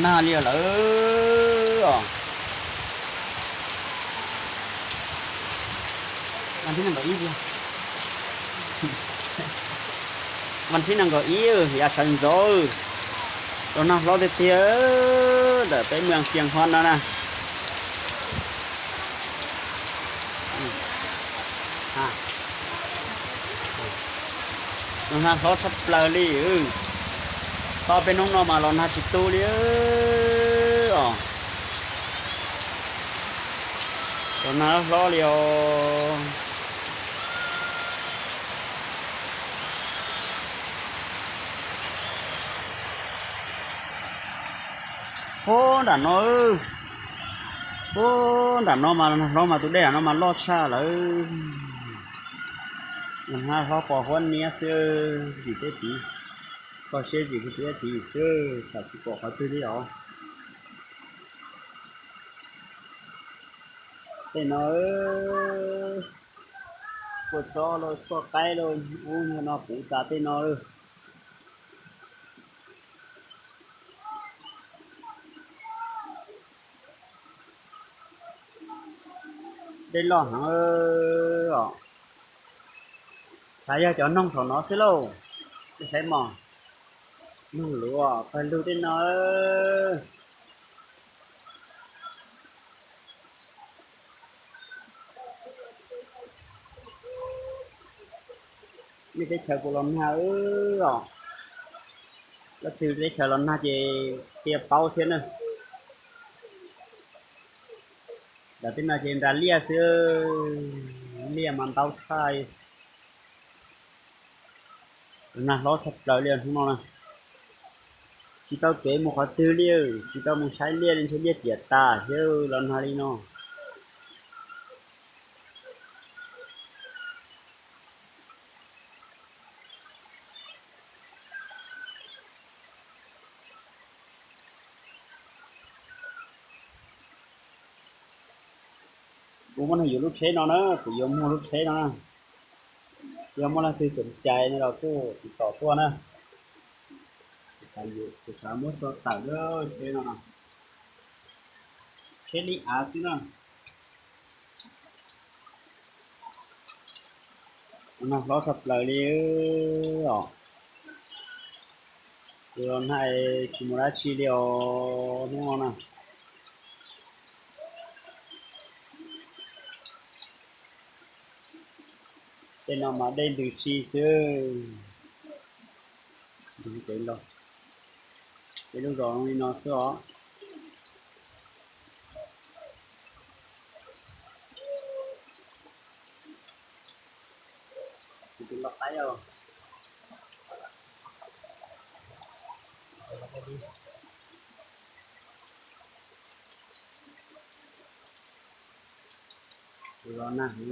Nag li lawm os. Vas thib nees nkaum ib tiag. Vas thib nees nkaum ib yav sawv ntxov, los nag hlob tiag tiag ntawm peb moos Xias Hos no na. Los nag hlob tshaj plaws li. Tau peb hnub no mas los nag tsis tu li os. Los nag hlob li os. Puag nram no, puag nram no mas los nag hlob mas tus dej nram no mas loj tshaj lawm. Los nag hlob pos huab niab xwb, tim teb tid, koj siab tim teb tid xwb, xav tsis pom qhov twg li os. Tej no tshuaj txob los tshuaj qaib los ub no puv tas tej no. Dej loj heev os. Xav yog cov noog saum no xwb lauj. Saib mos, noog luav pawg lug tej no. Nej teb chaws puas los nag os? Leej twg teb chaws los nag ces qhia paub thiab na. Ntawm tej no ces nras liaj xwb, liaj mas ntau tshaj. Nag hlob tshaj plaws li hnub no na. Tsis tau kev mus qhov twg li, tsis tau mus saib liaj li, ntshe liaj ciam tas thiab los nag li no. Kuv muab nug yus lub tsheb no na, kuv yuav muag lub tsheb no na. Yog muaj leej twg xom cai no los kuj tsis tom tuaj na. Kuv xav muab tso tawm lub tsheb no, tsheb li av xwb na. Nag hlob tshaj plaws li os. Tus los nag tsis mus dab tsi li os hnub no na. Tej no mas dej ntws si xwb. Peb lub zos li no xwb os. Tus los nag heev li.